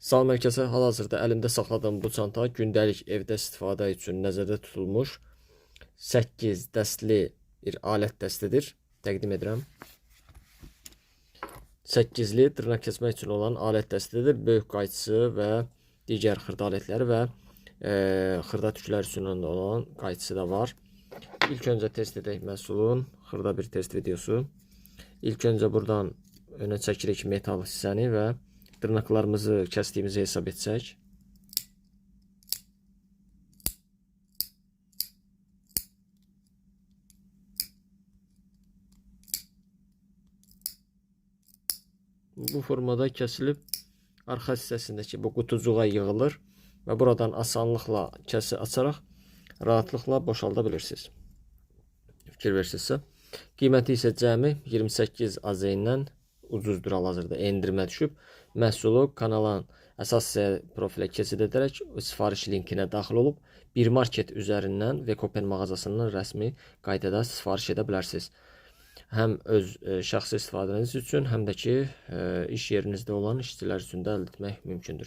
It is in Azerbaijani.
Salam hər kəsə, hal-hazırda əlimdə saxladığım bu çanta gündəlik evdə istifadə üçün nəzərdə tutulmuş 8 dəstli bir alət dəstidir. Təqdim edirəm. 8-li dırnaq kəsmək üçün olan alət dəstidir. Böyük qayçısı və digər xırda alətləri və xırda tüklər üçün olan qayçısı da var. İlk öncə test edək məhsulun. Xırda bir test videosu. İlk öncə buradan önə çəkirik metal hissəni və dırnaqlarımızı kəsdiyimizi hesab etsək. Bu formada kəsilib arxa hissəsindəki bu qutucuğa yığılır və buradan asanlıqla kəsi açaraq rahatlıqla boşalda bilirsiniz. Fikir versinizsə. Qiyməti isə cəmi 28 AZN-dən ucuzdur hal-hazırda endirimə düşüb. Məhsulu kanalın əsas profilə keçid edərək sifariş linkinə daxil olub bir market üzərindən Vekopen mağazasından rəsmi qaydada sifariş edə bilərsiniz. Həm öz şəxsi istifadəniz üçün, həm də ki iş yerinizdə olan işçilər üçün də əldə etmək mümkündür.